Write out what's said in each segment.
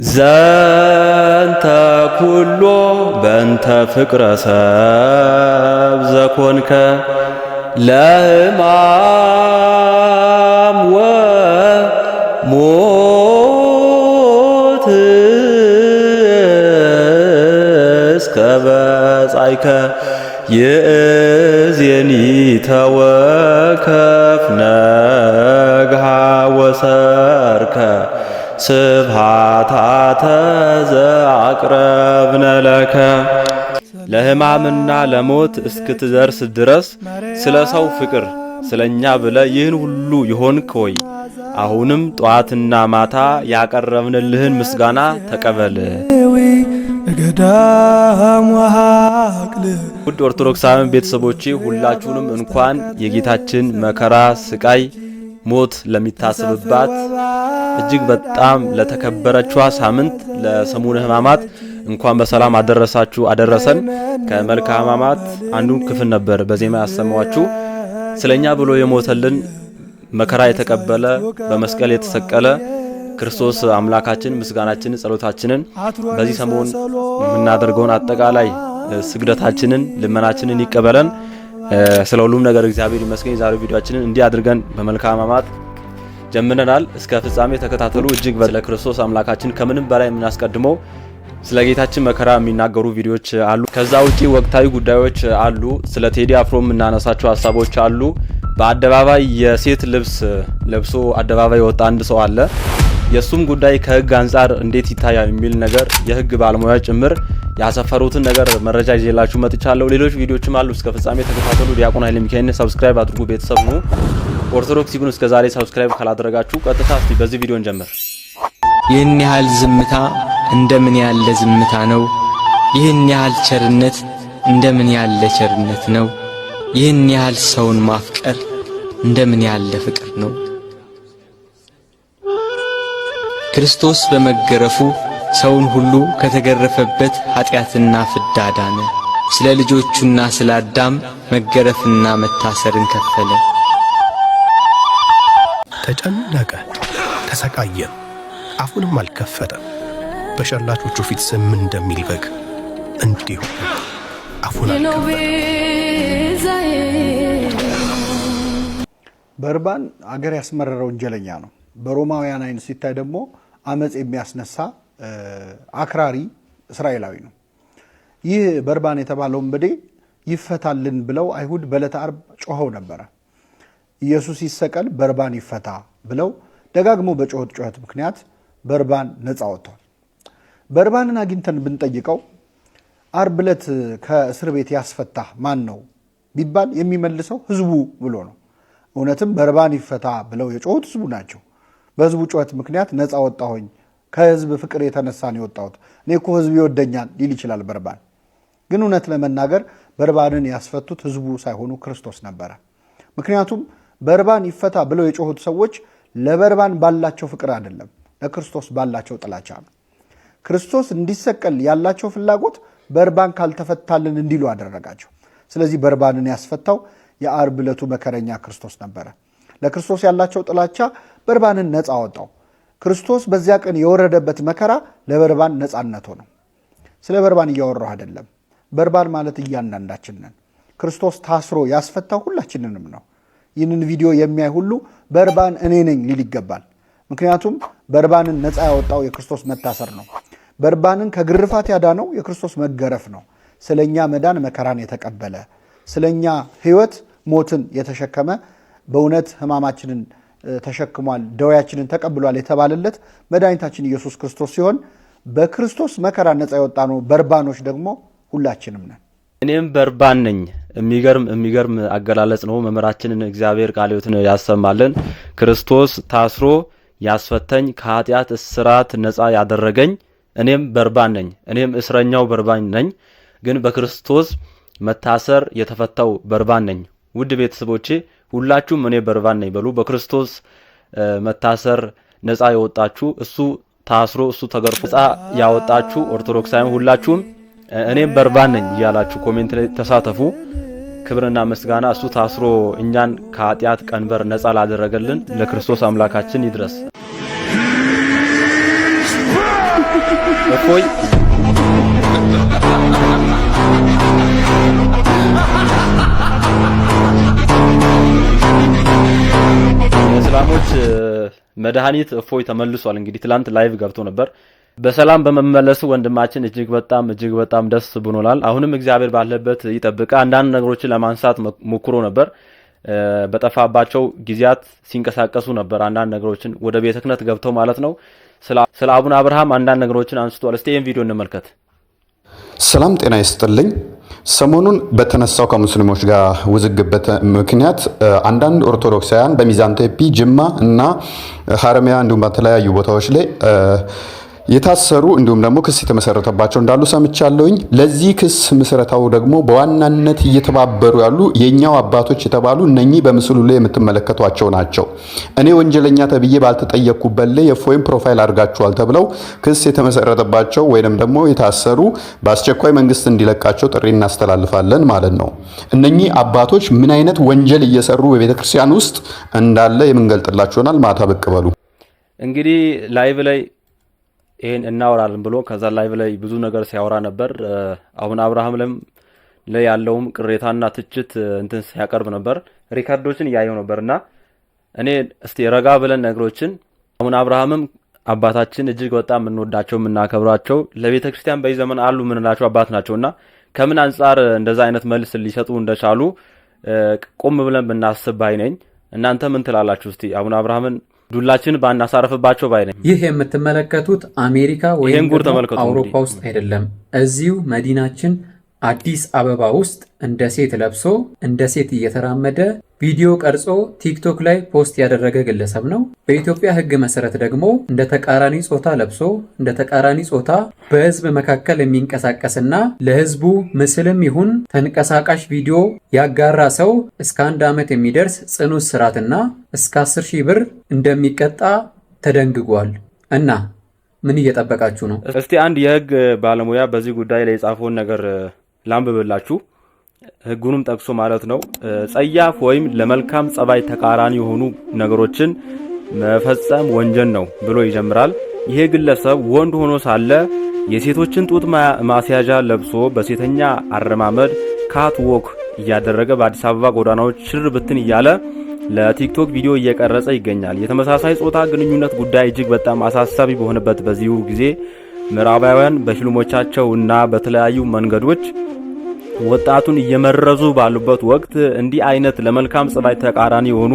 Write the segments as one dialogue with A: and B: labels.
A: ዘንተ ኩሎ በእንተ ፍቅረ ሰብ ዘኮንከ ለሕማም ወሞት እስከ በጻይከ ይእዜኒ ተወከፍ ነግሃ ወሰርከ ስብሃታተ ዘአቅረብነ ለከ። ለሕማምና ለሞት እስክትደርስ ድረስ ስለ ሰው ፍቅር ስለኛ ብለ ይህን ሁሉ ይሆንክ ሆይ፣ አሁንም ጠዋትና ማታ ያቀረብንልህን ምስጋና ተቀበል። ውድ ኦርቶዶክሳውያን ቤተሰቦቼ፣ ሁላችሁንም እንኳን የጌታችን መከራ፣ ስቃይ፣ ሞት ለሚታሰብባት እጅግ በጣም ለተከበረችዋ ሳምንት ለሰሙነ ሕማማት እንኳን በሰላም አደረሳችሁ አደረሰን። ከመልክአ ሕማማት አንዱን ክፍል ነበር በዜማ ያሰማኋችሁ። ስለኛ ብሎ የሞተልን፣ መከራ የተቀበለ፣ በመስቀል የተሰቀለ ክርስቶስ አምላካችን ምስጋናችንን፣ ጸሎታችንን፣ በዚህ ሰሞን የምናደርገውን አጠቃላይ ስግደታችንን፣ ልመናችንን ይቀበለን። ስለ ሁሉም ነገር እግዚአብሔር ይመስገን። የዛሬው ቪዲዮአችንን እንዲህ አድርገን በመልክአ ሕማማት ጀምረናል። እስከ ፍጻሜ ተከታተሉ። እጅግ ስለ ክርስቶስ አምላካችን ከምንም በላይ የምናስቀድመው ስለ ጌታችን መከራ የሚናገሩ ቪዲዮዎች አሉ። ከዛ ውጪ ወቅታዊ ጉዳዮች አሉ። ስለ ቴዲ አፍሮ የምናነሳቸው ሀሳቦች አሉ። በአደባባይ የሴት ልብስ ለብሶ አደባባይ የወጣ አንድ ሰው አለ። የእሱም ጉዳይ ከህግ አንጻር እንዴት ይታያል የሚል ነገር የህግ ባለሙያ ጭምር ያሰፈሩትን ነገር መረጃ ይዤላችሁ መጥቻለሁ። ሌሎች ቪዲዮዎችም አሉ። እስከ ፍጻሜ ተከታተሉ። ዲያቆን ኃይለ ሚካኤልን subscribe አድርጉ። ቤተሰብ ነው። ኦርቶዶክስ ይሁን እስከ ዛሬ subscribe ካላደረጋችሁ ቀጥታ እስቲ በዚህ ቪዲዮ እንጀምር።
B: ይህን ያህል ዝምታ እንደምን ያለ ዝምታ ነው? ይህን ያህል ቸርነት እንደምን ያለ ቸርነት ነው? ይህን ያህል ሰውን ማፍቀር እንደምን ያለ ፍቅር ነው? ክርስቶስ በመገረፉ ሰውን ሁሉ ከተገረፈበት ኀጢአትና ፍዳ ዳነ። ስለ ልጆቹና ስለ አዳም መገረፍና መታሰርን ከፈለ።
C: ተጨነቀ፣ ተሰቃየም፣ አፉንም አልከፈተም። በሸላቾቹ ፊት ዝም እንደሚል በግ እንዲሁ አፉን አልከፈተም።
D: በርባን አገር ያስመረረ ወንጀለኛ ነው። በሮማውያን አይን ሲታይ ደግሞ አመፅ የሚያስነሳ አክራሪ እስራኤላዊ ነው። ይህ በርባን የተባለው ወንበዴ ይፈታልን ብለው አይሁድ በዕለተ ዓርብ ጮኸው ነበረ። ኢየሱስ ይሰቀል፣ በርባን ይፈታ ብለው ደጋግሞ በጮኸት ጩኸት ምክንያት በርባን ነፃ ወጥቷል። በርባንን አግኝተን ብንጠይቀው ዓርብ ዕለት ከእስር ቤት ያስፈታ ማን ነው ቢባል የሚመልሰው ህዝቡ ብሎ ነው። እውነትም በርባን ይፈታ ብለው የጮሁት ህዝቡ ናቸው። በህዝቡ ጩኸት ምክንያት ነፃ ወጣሁኝ፣ ከህዝብ ፍቅር የተነሳ ነው የወጣሁት፣ እኔ እኮ ህዝብ ይወደኛል ሊል ይችላል በርባን። ግን እውነት ለመናገር በርባንን ያስፈቱት ህዝቡ ሳይሆኑ ክርስቶስ ነበረ። ምክንያቱም በርባን ይፈታ ብለው የጮሁት ሰዎች ለበርባን ባላቸው ፍቅር አይደለም፣ ለክርስቶስ ባላቸው ጥላቻ ነው። ክርስቶስ እንዲሰቀል ያላቸው ፍላጎት በርባን ካልተፈታልን እንዲሉ አደረጋቸው። ስለዚህ በርባንን ያስፈታው የዓርብ ዕለቱ መከረኛ ክርስቶስ ነበረ። ለክርስቶስ ያላቸው ጥላቻ በርባንን ነፃ አወጣው። ክርስቶስ በዚያ ቀን የወረደበት መከራ ለበርባን ነፃነቱ ነው። ስለ በርባን እያወራሁ አይደለም። በርባን ማለት እያንዳንዳችን ነን። ክርስቶስ ታስሮ ያስፈታው ሁላችንንም ነው። ይህንን ቪዲዮ የሚያይ ሁሉ በርባን እኔ ነኝ ሊል ይገባል። ምክንያቱም በርባንን ነፃ ያወጣው የክርስቶስ መታሰር ነው። በርባንን ከግርፋት ያዳነው የክርስቶስ መገረፍ ነው። ስለኛ መዳን መከራን የተቀበለ፣ ስለኛ ሕይወት ሞትን የተሸከመ፣ በእውነት ሕማማችንን ተሸክሟል፣ ደዌያችንን ተቀብሏል የተባለለት መድኃኒታችን ኢየሱስ ክርስቶስ ሲሆን በክርስቶስ መከራ ነፃ የወጣ ነው። በርባኖች ደግሞ ሁላችንም ነን።
A: እኔም በርባን ነኝ። የሚገርም የሚገርም አገላለጽ ነው። መምህራችንን እግዚአብሔር ቃለ ሕይወትን ያሰማልን። ክርስቶስ ታስሮ ያስፈተኝ፣ ከኃጢአት እስራት ነፃ ያደረገኝ እኔም በርባን ነኝ። እኔም እስረኛው በርባን ነኝ። ግን በክርስቶስ መታሰር የተፈታው በርባን ነኝ። ውድ ቤተሰቦቼ፣ ሁላችሁም እኔ በርባን ነኝ በሉ። በክርስቶስ መታሰር ነፃ የወጣችሁ፣ እሱ ታስሮ እሱ ተገርፎ ነፃ ያወጣችሁ ኦርቶዶክሳውያን ሁላችሁም እኔም በርባን ነኝ እያላችሁ comment ላይ ተሳተፉ። ክብርና ምስጋና እሱ ታስሮ እኛን ከኃጢአት ቀንበር ነፃ ላደረገልን ለክርስቶስ አምላካችን ይድረስ። እፎይ የእስላሞች መድኃኒት እፎይ ተመልሷል። እንግዲህ ትላንት live ገብቶ ነበር። በሰላም በመመለሱ ወንድማችን እጅግ በጣም እጅግ በጣም ደስ ብሎናል። አሁንም እግዚአብሔር ባለበት ይጠብቅ። አንዳንድ ነገሮችን ለማንሳት ሞክሮ ነበር። በጠፋባቸው ጊዜያት ሲንቀሳቀሱ ነበር። አንዳንድ ነገሮችን ወደ ቤተ ክህነት ገብተው ማለት ነው። ስለ አቡነ አብርሃም አንዳንድ ነገሮችን አንስቷል። እስቲ ይህን ቪዲዮ እንመልከት።
E: ሰላም ጤና ይስጥልኝ። ሰሞኑን በተነሳው ከሙስሊሞች ጋር ውዝግብ ምክንያት አንዳንድ ኦርቶዶክሳውያን በሚዛን ቴፒ፣ ጅማ እና ሀረሚያ እንዲሁም በተለያዩ ቦታዎች ላይ የታሰሩ እንዲሁም ደግሞ ክስ የተመሰረተባቸው እንዳሉ ሰምቻለሁኝ። ለዚህ ክስ ምስረታው ደግሞ በዋናነት እየተባበሩ ያሉ የኛው አባቶች የተባሉ እነኚህ በምስሉ ላይ የምትመለከቷቸው ናቸው። እኔ ወንጀለኛ ተብዬ ባልተጠየቅኩበት ላይ የእፎይን profile አድርጋችኋል ተብለው ክስ የተመሰረተባቸው ወይንም ደግሞ የታሰሩ በአስቸኳይ መንግስት እንዲለቃቸው ጥሪ እናስተላልፋለን ማለት ነው። እነኚህ አባቶች ምን አይነት ወንጀል እየሰሩ በቤተክርስቲያን ውስጥ እንዳለ የምንገልጥላችሁ ይሆናል። ማታ ብቅ በሉ።
A: እንግዲህ live ላይ ይሄን እናወራለን ብሎ ከዛ live ላይ ብዙ ነገር ሲያወራ ነበር። አቡነ አብርሃም ላይ ያለውም ቅሬታና ትችት እንትን ሲያቀርብ ነበር። record ኦችን እያየው ነበርና እኔ እስቲ ረጋ ብለን ነገሮችን አቡነ አብርሃምም አባታችን እጅግ በጣም የምንወዳቸው የምናከብራቸው ለቤተ ክርስቲያን በዚህ ዘመን አሉ የምንላቸው አባት ናቸውና ከምን አንጻር እንደዛ አይነት መልስ ሊሰጡ እንደቻሉ ቆም ብለን ብናስብ ባይ ነኝ። እናንተ ምን ትላላችሁ? እስቲ አቡነ አብርሃምን ዱላችን ባናሳረፍባቸው ባይ ነኝ።
F: ይህ የምትመለከቱት አሜሪካ ወይም
A: ይሄን ጉድ
F: ደግሞ
A: ተመልከቱ
F: አውሮፓ
A: እንግዲህ።
F: ውስጥ አይደለም። እዚሁ መዲናችን አዲስ አበባ ውስጥ እንደ ሴት ለብሶ እንደ ሴት እየተራመደ ቪዲዮ ቀርጾ ቲክቶክ ላይ post ያደረገ ግለሰብ ነው። በኢትዮጵያ ሕግ መሰረት ደግሞ እንደ ተቃራኒ ጾታ ለብሶ እንደ ተቃራኒ ጾታ በሕዝብ መካከል የሚንቀሳቀስና ለሕዝቡ ምስልም ይሁን ተንቀሳቃሽ ቪዲዮ ያጋራ ሰው እስከ 1 ዓመት የሚደርስ ጽኑ እስራትና እስከ 10 ሺህ ብር እንደሚቀጣ ተደንግጓል። እና ምን እየጠበቃችሁ ነው?
A: እስቲ አንድ የህግ ባለሙያ በዚህ ጉዳይ ላይ የጻፈውን ነገር ላንብብላችሁ። ህጉንም ጠቅሶ ማለት ነው። ጸያፍ ወይም ለመልካም ጸባይ ተቃራኒ የሆኑ ነገሮችን መፈጸም ወንጀል ነው ብሎ ይጀምራል። ይሄ ግለሰብ ወንድ ሆኖ ሳለ የሴቶችን ጡት ማስያዣ ለብሶ በሴተኛ አረማመድ cat walk እያደረገ በአዲስ አበባ ጎዳናዎች ሽር ብትን እያለ ለቲክቶክ ቪዲዮ እየቀረጸ ይገኛል። የተመሳሳይ ጾታ ግንኙነት ጉዳይ እጅግ በጣም አሳሳቢ በሆነበት በዚሁ ጊዜ ምዕራባውያን በፊልሞቻቸው እና በተለያዩ መንገዶች ወጣቱን እየመረዙ ባሉበት ወቅት እንዲህ አይነት ለመልካም ጸባይ ተቃራኒ የሆኑ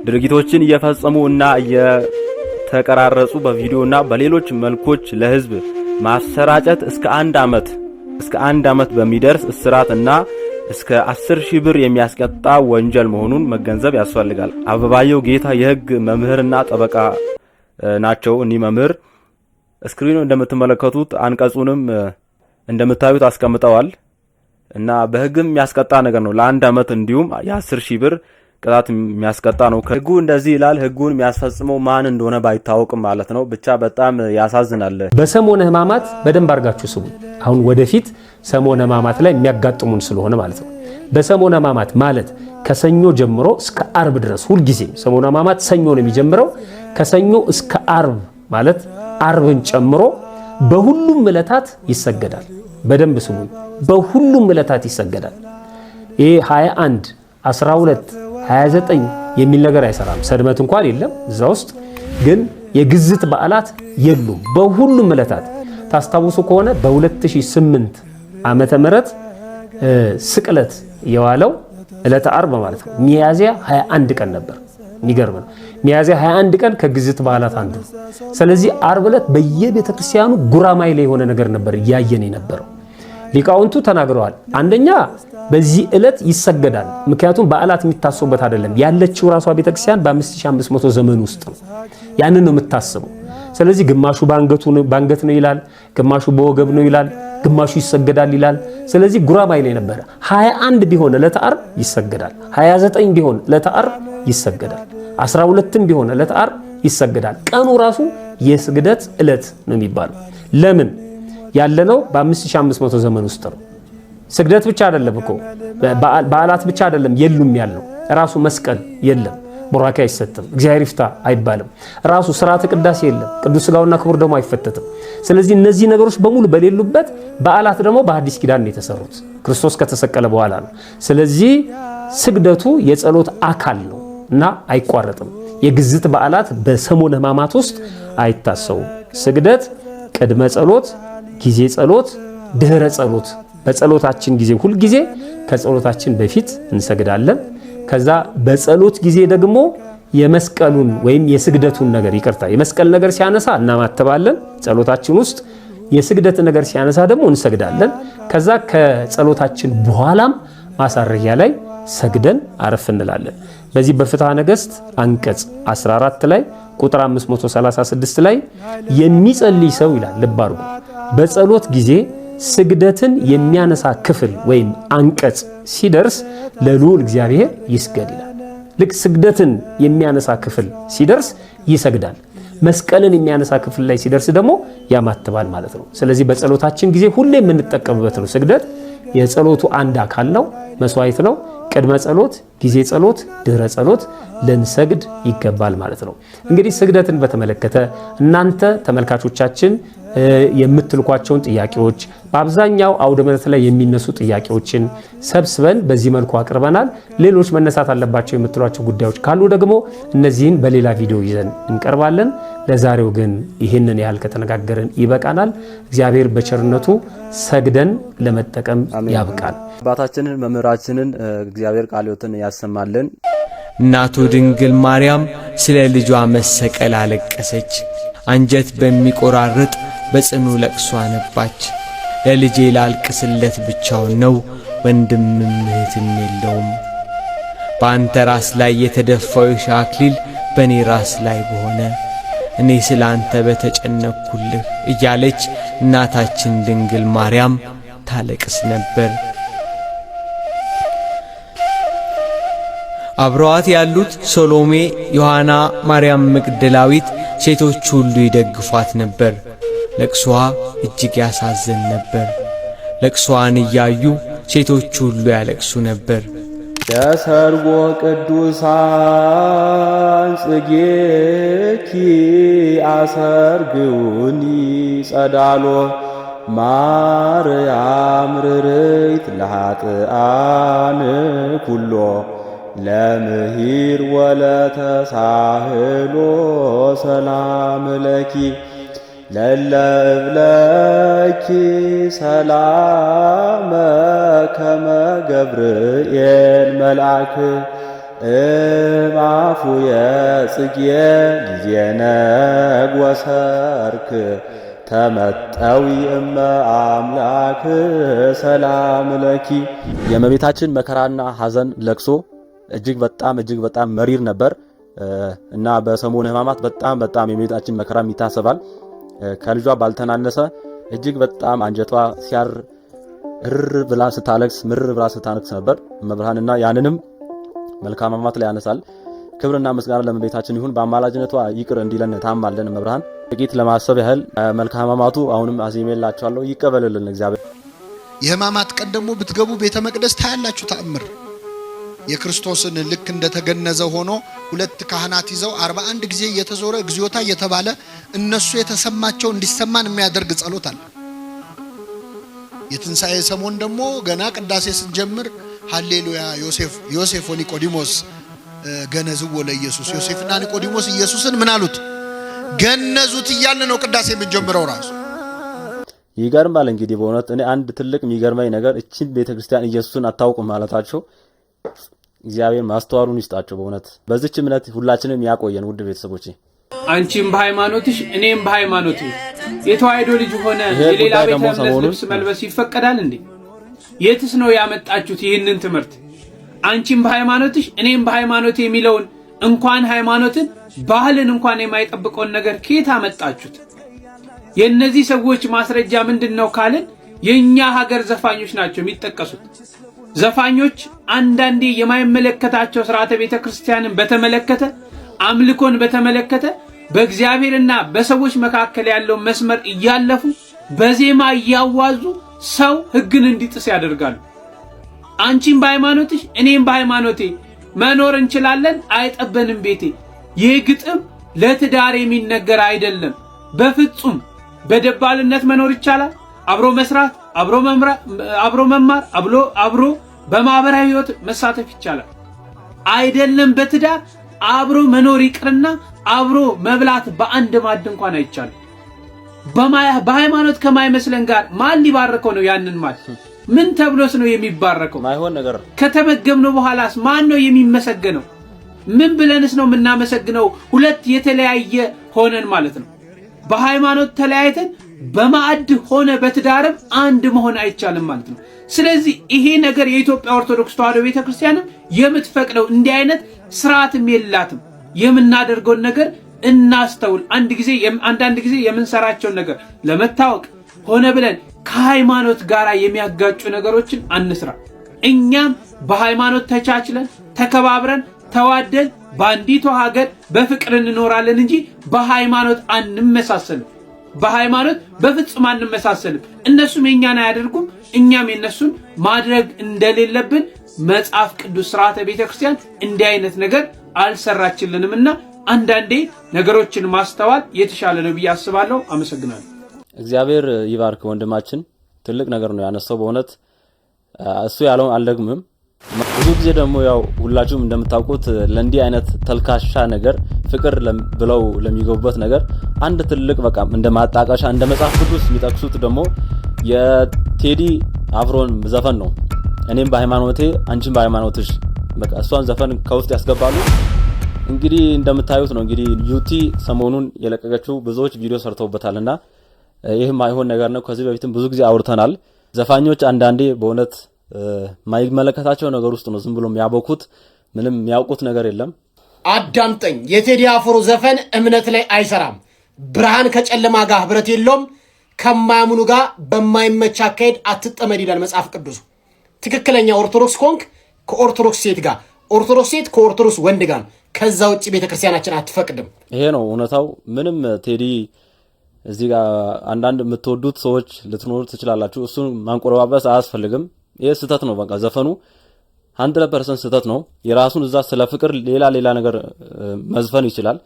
A: ድርጊቶችን እየፈጸሙ እና እየተቀራረጹ በቪዲዮ እና በሌሎች መልኮች ለህዝብ ማሰራጨት እስከ 1 ዓመት በሚደርስ እስራት እና እስከ 10 ሺህ ብር የሚያስቀጣ ወንጀል መሆኑን መገንዘብ ያስፈልጋል። አበባየው ጌታ የህግ መምህርና ጠበቃ ናቸው። እኒህ መምህር screen ኑ እንደምትመለከቱት አንቀጹንም እንደምታዩት አስቀምጠዋል እና በህግም የሚያስቀጣ ነገር ነው። ለ1 ዓመት እንዲሁም የ10 ሺህ ብር ቅጣት የሚያስቀጣ ነው። ህጉ እንደዚህ ይላል። ህጉን የሚያስፈጽመው ማን እንደሆነ ባይታወቅም ማለት ነው። ብቻ በጣም ያሳዝናል።
G: በሰሞነ ሕማማት በደንብ አድርጋችሁ ስሙ። አሁን ወደፊት ሰሞነ ሕማማት ላይ የሚያጋጥሙን ስለሆነ ማለት ነው። በሰሞነ ሕማማት ማለት ከሰኞ ጀምሮ እስከ አርብ ድረስ ሁልጊዜ ሰሞነ ሕማማት ሰኞ ነው የሚጀምረው። ከሰኞ እስከ አርብ ማለት አርብን ጨምሮ በሁሉም ዕለታት ይሰገዳል። በደንብ ስሙ። በሁሉም ዕለታት ይሰገዳል። ይሄ 21፣ 12፣ 29 የሚል ነገር አይሰራም። ሰድመት እንኳን የለም እዛ ውስጥ ግን የግዝት በዓላት የሉም። በሁሉም ዕለታት ታስታውሱ ከሆነ በ2008 ዓመተ ምህረት ስቅለት የዋለው ዕለተ ዓርብ ማለት ነው ሚያዝያ 21 ቀን ነበር። የሚገርም ነው። ሚያዝያ 21 ቀን ከግዝት በዓላት አንዱ ነው። ስለዚህ ዓርብ ዕለት በየቤተ ክርስቲያኑ ጉራማይሌ የሆነ ነገር ነበር እያየን የነበረው። ሊቃውንቱ ተናግረዋል። አንደኛ በዚህ ዕለት ይሰገዳል። ምክንያቱም በዓላት የሚታሰቡበት አይደለም። ያለችው ራሷ ቤተክርስቲያን በ5500 ዘመን ውስጥ ነው። ያንን ነው የምታስበው። ስለዚህ ግማሹ ባንገት ነው ይላል፣ ግማሹ በወገብ ነው ይላል፣ ግማሹ ይሰገዳል ይላል። ስለዚህ ጉራማይሌ ነበረ። 21 ቢሆን ዕለተ ዓርብ ይሰገዳል። 29 ቢሆን ዕለተ ዓርብ ይሰገዳል። 12ም ቢሆን ዕለተ ዓርብ ይሰገዳል። ቀኑ ራሱ የስግደት ዕለት ነው የሚባለው። ለምን ያለነው በ5500 ዘመን ውስጥ ነው። ስግደት ብቻ አይደለም እኮ በዓላት ብቻ አይደለም የሉም ያልነው፣ ራሱ መስቀል የለም። ቡራኬ አይሰጥም። እግዚአብሔር ይፍታ አይባልም። ራሱ ስርዓተ ቅዳሴ የለም። ቅዱስ ስጋውና ክቡር ደሙ አይፈተትም። ስለዚህ እነዚህ ነገሮች በሙሉ በሌሉበት በዓላት ደግሞ በአዲስ ኪዳን ነው የተሰሩት፣ ክርስቶስ ከተሰቀለ በኋላ ነው። ስለዚህ ስግደቱ የጸሎት አካል ነው እና አይቋረጥም። የግዝት በዓላት በሰሙነ ሕማማት ውስጥ አይታሰቡም። ስግደት ቅድመ ጸሎት፣ ጊዜ ጸሎት፣ ድህረ ጸሎት። በጸሎታችን ጊዜ ሁልጊዜ ከጸሎታችን በፊት እንሰግዳለን። ከዛ በጸሎት ጊዜ ደግሞ የመስቀሉን ወይም የስግደቱን ነገር ይቅርታ፣ የመስቀል ነገር ሲያነሳ እናማትባለን ጸሎታችን ውስጥ። የስግደት ነገር ሲያነሳ ደግሞ እንሰግዳለን። ከዛ ከጸሎታችን በኋላም ማሳረጊያ ላይ ሰግደን አረፍ እንላለን። በዚህ በፍትሐ ነገሥት አንቀጽ 14 ላይ ቁጥር 536 ላይ የሚጸልይ ሰው ይላል፣ ልብ አድርጉ፣ በጸሎት ጊዜ ስግደትን የሚያነሳ ክፍል ወይም አንቀጽ ሲደርስ ለልዑል እግዚአብሔር ይስገድ ይላል። ልክ ስግደትን የሚያነሳ ክፍል ሲደርስ ይሰግዳል። መስቀልን የሚያነሳ ክፍል ላይ ሲደርስ ደግሞ ያማትባል ማለት ነው። ስለዚህ በጸሎታችን ጊዜ ሁሌ የምንጠቀምበት ነው። ስግደት የጸሎቱ አንድ አካል ነው፣ መስዋዕት ነው። ቅድመ ጸሎት፣ ጊዜ ጸሎት፣ ድህረ ጸሎት ልንሰግድ ይገባል ማለት ነው። እንግዲህ ስግደትን በተመለከተ እናንተ ተመልካቾቻችን የምትልኳቸውን ጥያቄዎች በአብዛኛው አውደ ምሕረት ላይ የሚነሱ ጥያቄዎችን ሰብስበን በዚህ መልኩ አቅርበናል። ሌሎች መነሳት አለባቸው የምትሏቸው ጉዳዮች ካሉ ደግሞ እነዚህን በሌላ ቪዲዮ ይዘን እንቀርባለን። ለዛሬው ግን ይህንን ያህል ከተነጋገርን ይበቃናል። እግዚአብሔር በቸርነቱ ሰግደን ለመጠቀም ያብቃል።
A: አባታችንን መምህራችንን እግዚአብሔር ቃለ ሕይወትን ያሰማልን።
B: እናቱ ድንግል ማርያም ስለ ልጇ መሰቀል አለቀሰች። አንጀት በሚቆራርጥ በጽኑ ለቅሶ አነባች። ለልጄ ላልቅስለት ብቻውን ነው፣ ወንድምም እህትም የለውም። በአንተ ራስ ላይ የተደፋው የእሾህ አክሊል በእኔ ራስ ላይ በሆነ፣ እኔ ስለ አንተ በተጨነቅኩልህ እያለች እናታችን ድንግል ማርያም ታለቅስ ነበር። አብረዋት ያሉት ሶሎሜ፣ ዮሐና፣ ማርያም መግደላዊት፣ ሴቶች ሁሉ ይደግፏት ነበር። ለቅሷ እጅግ ያሳዝን ነበር። ለቅሷን እያዩ ሴቶች ሁሉ ያለቅሱ ነበር።
A: የሰርጎ ቅዱሳን ጽጌኪ አሰርግውኒ ጸዳሎ ማርያም ርርይት ለኃጥኣን ኩሎ ለምሂር ወለተሳህሎ ሰላም ለኪ ለለ እብለኪ ሰላመ ከመ ገብርኤል መልአክ እማፉ የጽጌ ጊዜ ነግ ወሰርክ ተመጠዊ እመ አምላክ ሰላም ለኪ። የእመቤታችን መከራና ሐዘን ለቅሶ እጅግ በጣም እጅግ በጣም መሪር ነበር እና በሰሙነ ሕማማት በጣም በጣም የእመቤታችን መከራም ይታሰባል። ከልጇ ባልተናነሰ እጅግ በጣም አንጀቷ ሲያር እር ብላ ስታለቅስ ምር ብላ ስታለቅስ ነበር እመብርሃንና ያንንም መልክአ ሕማማት ላይ ያነሳል። ክብርና ምስጋና ለእመቤታችን ይሁን። በአማላጅነቷ ይቅር እንዲለን ታማለን እመብርሃን። ጥቂት ለማሰብ ያህል መልክአ ሕማማቱ አሁንም አዜሜላችኋለሁ። ይቀበልልን እግዚአብሔር።
H: የሕማማት ቀን ደግሞ ብትገቡ ቤተ መቅደስ ታያላችሁ ተአምር። የክርስቶስን ልክ እንደተገነዘ ሆኖ ሁለት ካህናት ይዘው 41 ጊዜ እየተዞረ እግዚኦታ እየተባለ እነሱ የተሰማቸው እንዲሰማን የሚያደርግ ጸሎት አለ። የትንሣኤ ሰሞን ደግሞ ገና ቅዳሴ ስንጀምር ሃሌሉያ ዮሴፍ ዮሴፍ ወኒቆዲሞስ ገነዝዎ ለኢየሱስ፣ ዮሴፍና ኒቆዲሞስ ኢየሱስን ምን አሉት? ገነዙት እያልን ነው ቅዳሴ የምንጀምረው ራሱ።
A: ይገርማል። እንግዲህ በእውነት እኔ አንድ ትልቅ የሚገርመኝ ነገር እቺን ቤተክርስቲያን ኢየሱስን አታውቁም ማለታቸው እግዚአብሔር ማስተዋሉን ይስጣቸው። በእውነት በዚች እምነት ሁላችንም ያቆየን። ውድ ቤተሰቦቼ
I: አንቺም በሃይማኖትሽ እኔም በሃይማኖቴ የተዋሕዶ ልጅ ሆነ
A: ይሄ
I: የሌላ
A: ጉዳይ
I: ቤተ
A: ደግሞ
I: እምነት
A: ሰሞኑን
I: ልብስ መልበስ ይፈቀዳል እንዴ? የትስ ነው ያመጣችሁት ይህንን ትምህርት? አንቺም በሃይማኖትሽ እኔም በሃይማኖቴ የሚለውን እንኳን ሃይማኖትን ባህልን እንኳን የማይጠብቀውን ነገር ከየት አመጣችሁት? የእነዚህ ሰዎች ማስረጃ ምንድን ነው ካልን የእኛ ሀገር ዘፋኞች ናቸው የሚጠቀሱት። ዘፋኞች አንዳንዴ የማይመለከታቸው ስርዓተ ቤተ ክርስቲያንን በተመለከተ፣ አምልኮን በተመለከተ በእግዚአብሔርና በሰዎች መካከል ያለውን መስመር እያለፉ በዜማ እያዋዙ ሰው ሕግን እንዲጥስ ያደርጋሉ። አንቺም በሃይማኖትሽ እኔም በሃይማኖቴ መኖር እንችላለን፣ አይጠበንም ቤቴ። ይህ ግጥም ለትዳር የሚነገር አይደለም በፍጹም። በደባልነት መኖር ይቻላል። አብሮ መስራት፣ አብሮ መማር፣ አብሮ በማህበራዊ ህይወት መሳተፍ ይቻላል። አይደለም በትዳር አብሮ መኖር ይቅርና አብሮ መብላት በአንድ ማዕድ እንኳን አይቻልም። በሃይማኖት ከማይመስለን ጋር ማን ሊባርከው ነው ያንን ማዕድ? ምን ተብሎስ ነው የሚባረከው?
A: ማይሆን ነገር።
I: ከተመገብነው በኋላስ ማን ነው የሚመሰገነው? ምን ብለንስ ነው የምናመሰግነው? ሁለት የተለያየ ሆነን ማለት ነው። በሃይማኖት ተለያይተን በማዕድ ሆነ በትዳርም አንድ መሆን አይቻልም ማለት ነው። ስለዚህ ይሄ ነገር የኢትዮጵያ ኦርቶዶክስ ተዋሕዶ ቤተክርስቲያንም የምትፈቅደው እንዲህ አይነት ስርዓትም የላትም። የምናደርገውን ነገር እናስተውል። አንዳንድ ጊዜ የምንሰራቸውን ነገር ለመታወቅ ሆነ ብለን ከሃይማኖት ጋር የሚያጋጩ ነገሮችን አንስራ። እኛም በሃይማኖት ተቻችለን፣ ተከባብረን፣ ተዋደን በአንዲቷ ሀገር በፍቅር እንኖራለን እንጂ በሃይማኖት አንመሳሰልም። በሃይማኖት በፍጹም አንመሳሰልም። እነሱም የእኛን አያደርጉም፣ እኛም የእነሱን ማድረግ እንደሌለብን መጽሐፍ ቅዱስ፣ ስርዓተ ቤተክርስቲያን እንዲህ አይነት ነገር አልሰራችልንም እና አንዳንዴ ነገሮችን ማስተዋል የተሻለ ነው ብዬ አስባለሁ። አመሰግናለሁ።
A: እግዚአብሔር ይባርክ ወንድማችን፣ ትልቅ ነገር ነው ያነሳው። በእውነት እሱ ያለውን አልደግምም። ብዙ ጊዜ ደግሞ ያው ሁላችሁም እንደምታውቁት ለእንዲህ አይነት ተልካሻ ነገር፣ ፍቅር ብለው ለሚገቡበት ነገር አንድ ትልቅ በቃ እንደ ማጣቀሻ፣ እንደ መጽሐፍ ቅዱስ የሚጠቅሱት ደግሞ የቴዲ አፍሮን ዘፈን ነው። እኔም በሃይማኖቴ አንቺም በሃይማኖትሽ፣ በቃ እሷን ዘፈን ከውስጥ ያስገባሉ። እንግዲህ እንደምታዩት ነው። እንግዲህ ዩቲ ሰሞኑን የለቀቀችው ብዙዎች ቪዲዮ ሰርተውበታልና ይህም አይሆን ነገር ነው። ከዚህ በፊትም ብዙ ጊዜ አውርተናል። ዘፋኞች አንዳንዴ በእውነት ማይመለከታቸው ነገር ውስጥ ነው ዝም ብሎ የሚያቦኩት። ምንም የሚያውቁት ነገር የለም።
J: አዳምጠኝ። የቴዲ አፍሮ ዘፈን እምነት ላይ አይሰራም። ብርሃን ከጨለማ ጋር ህብረት የለውም። ከማያምኑ ጋር በማይመች አካሄድ አትጠመድ ይላል መጽሐፍ ቅዱስ። ትክክለኛ ኦርቶዶክስ ከሆንክ ከኦርቶዶክስ ሴት ጋር፣ ኦርቶዶክስ ሴት ከኦርቶዶክስ ወንድ ጋር። ከዛ ውጭ ቤተክርስቲያናችን አትፈቅድም።
A: ይሄ ነው እውነታው። ምንም ቴዲ እዚህ ጋር አንዳንድ የምትወዱት ሰዎች ልትኖሩ ትችላላችሁ። እሱን ማንቆለባበስ አያስፈልግም። ይህ ስህተት ነው። በቃ ዘፈኑ 100% ስህተት ነው። የራሱን እዛ ስለ ፍቅር ሌላ ሌላ ነገር መዝፈን ይችላል።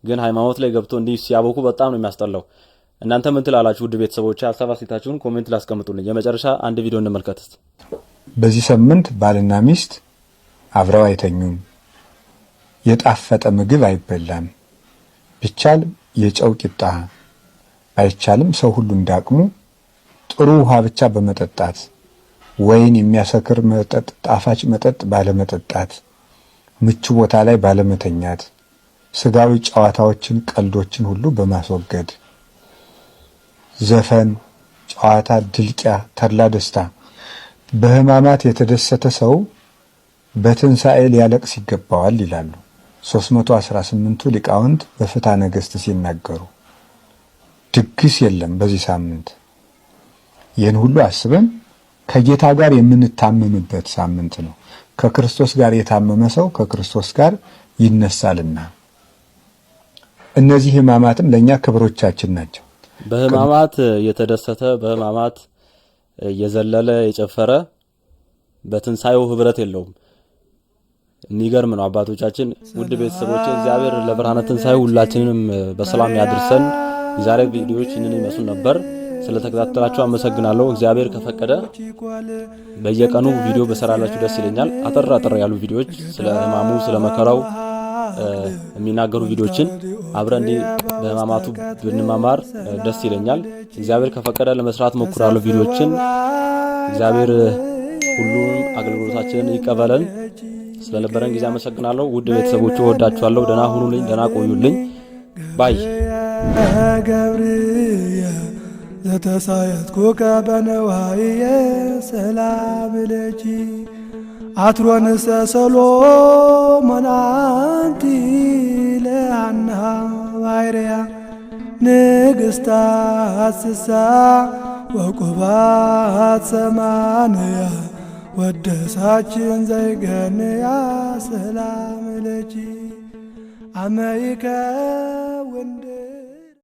A: ግን ሃይማኖት ላይ ገብቶ እንዲህ ሲያቦኩ በጣም ነው የሚያስጠላው። እናንተ ምን ትላላችሁ? ውድ ቤተሰቦች፣ ሀሳብ አስተያየታችሁን comment ላይ አስቀምጡልኝ። የመጨረሻ አንድ ቪዲዮ እንመልከት።
K: በዚህ ሳምንት ባልና ሚስት አብረው አይተኙም። የጣፈጠ ምግብ አይበላም። ቢቻል የጨው ቂጣ፣ ባይቻልም ሰው ሁሉ እንዳቅሙ ጥሩ ውሃ ብቻ በመጠጣት፣ ወይን የሚያሰክር መጠጥ፣ ጣፋጭ መጠጥ ባለመጠጣት፣ ምቹ ቦታ ላይ ባለመተኛት፣ ስጋዊ ጨዋታዎችን፣ ቀልዶችን ሁሉ በማስወገድ፣ ዘፈን፣ ጨዋታ፣ ድልቂያ፣ ተድላ ደስታ፣ በሕማማት የተደሰተ ሰው በትንሣኤ ሊያለቅስ ይገባዋል ይላሉ 318ቱ ሊቃውንት በፍትሐ ነገሥት ሲናገሩ። ድግስ የለም በዚህ ሳምንት። ይህን ሁሉ አስበን ከጌታ ጋር የምንታመምበት ሳምንት ነው። ከክርስቶስ ጋር የታመመ ሰው ከክርስቶስ ጋር ይነሳልና እነዚህ ሕማማትም ለእኛ ክብሮቻችን ናቸው።
A: በሕማማት የተደሰተ፣ በሕማማት የዘለለ፣ የጨፈረ በትንሣኤው ህብረት የለውም። የሚገርም ነው አባቶቻችን። ውድ ቤተሰቦች፣ እግዚአብሔር ለብርሃነ ትንሣኤው ሁላችንንም በሰላም ያድርሰን። የዛሬ ቪዲዮዎች ይህንን ይመስሉ ነበር። ስለተከታተላችሁ አመሰግናለሁ። እግዚአብሔር ከፈቀደ በየቀኑ ቪዲዮ በሰራላችሁ ደስ ይለኛል። አጠር አጠር ያሉ ቪዲዮዎች፣ ስለ ህማሙ ስለ መከራው የሚናገሩ ቪዲዮዎችን አብረን እንዲህ በህማማቱ ብንማማር ደስ ይለኛል። እግዚአብሔር ከፈቀደ ለመስራት ሞክራለሁ ቪዲዮዎችን። እግዚአብሔር ሁሉንም አገልግሎታችንን ይቀበለን። ስለነበረን ጊዜ አመሰግናለሁ። ውድ ቤተሰቦቹ እወዳችኋለሁ። ደህና ሁኑልኝ፣ ደህና ቆዩልኝ። Bye።
L: ገብርየ ዘተሳየትኩከ በነዋየ ሰላም ለኪ አትሮንሰ ሰሎሞን አንቲ ለሃና ባይርያ ንግሥታ አስሳ ወቁባት ሰማንያ ወደሳችን ዘይገንያ ሰላም ለኪ አመይከ ወንደ